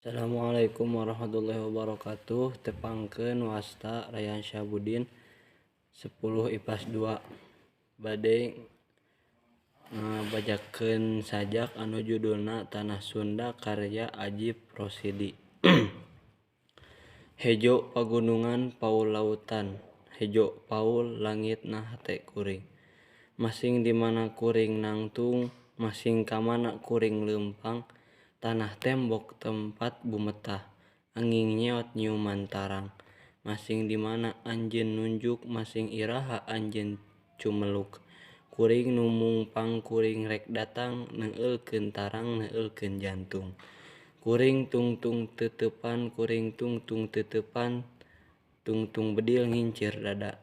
Assalamualaikum warahmatullahi wabarakatuh. Tepangkeun wasta Rayhan Syabudin 10 IPAS 2 bade ngabacakeun sajak anu judulna Tanah Sunda karya Ajip Rosidi. Hejo pagunungan paul lautan, hejo paul langitna hate kuring. Masing di mana kuring nangtung, masing ka mana kuring leumpang. Tanah tembok tempat bumetah, angin nyeot nyiuman tarang. Masing di mana anjeun nunjuk, masing iraha anjeun cumeluk. Kuring nu mungpang kuring rek datang, neueulkeun tarang neueulkeun jantung. Kuring tungtung teuteupan, kuring tungtung teuteupan, tungtung bedil ngincir dada.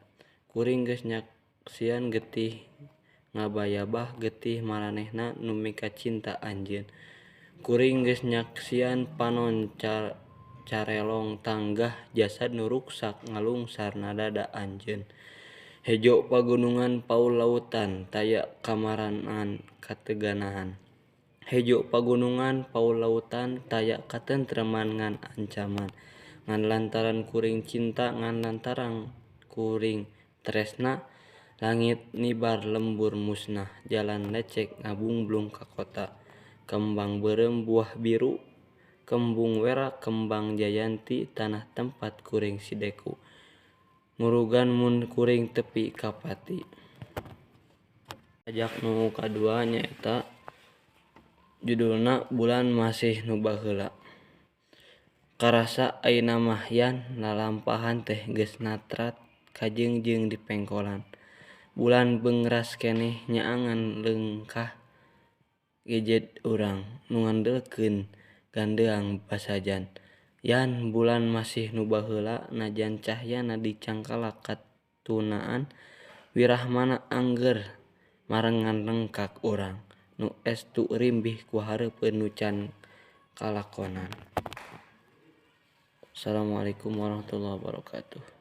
Kuring geus nyaksian getih ngabayabah getih maranehna nu mikacinta anjeun. Kuring geus nyaksian panon carelong tanggah jasad nu ruksak ngalungsar na dada anjeun. Hejo pagunungan paul lautan taya kamaran kateganahan. Hejo pagunungan paul lautan taya katentreman ngan ancaman. Ngan lantaran kuring cinta, ngan lantaran kuring tresna, langit nibar lembur musnah, jalan lecek ngabungblung ka kota. Kembang beureum buah biru, kembung wera kembang jayanti, tanah tempat kuring sideku. Murugan mun kuring tepi ka pati. Sajak nu kadua nyaeta judulna Bulan Masih Nu Baheula. Karasa ayeuna mah yan lalampahan teh geus natrat kajeungjeung di pengkolan. Bulan beungras keneh nyaangan leungkah gejed urang nu ngandelkeun gandeang basajan. Yan bulan masih nu baheula najan cahyana dicangkalak katunaan, wirahmana angger marengan rengkak urang nu estu rimbih ku hareupeun nu can kalakonan. Assalamualaikum warahmatullahi wabarakatuh.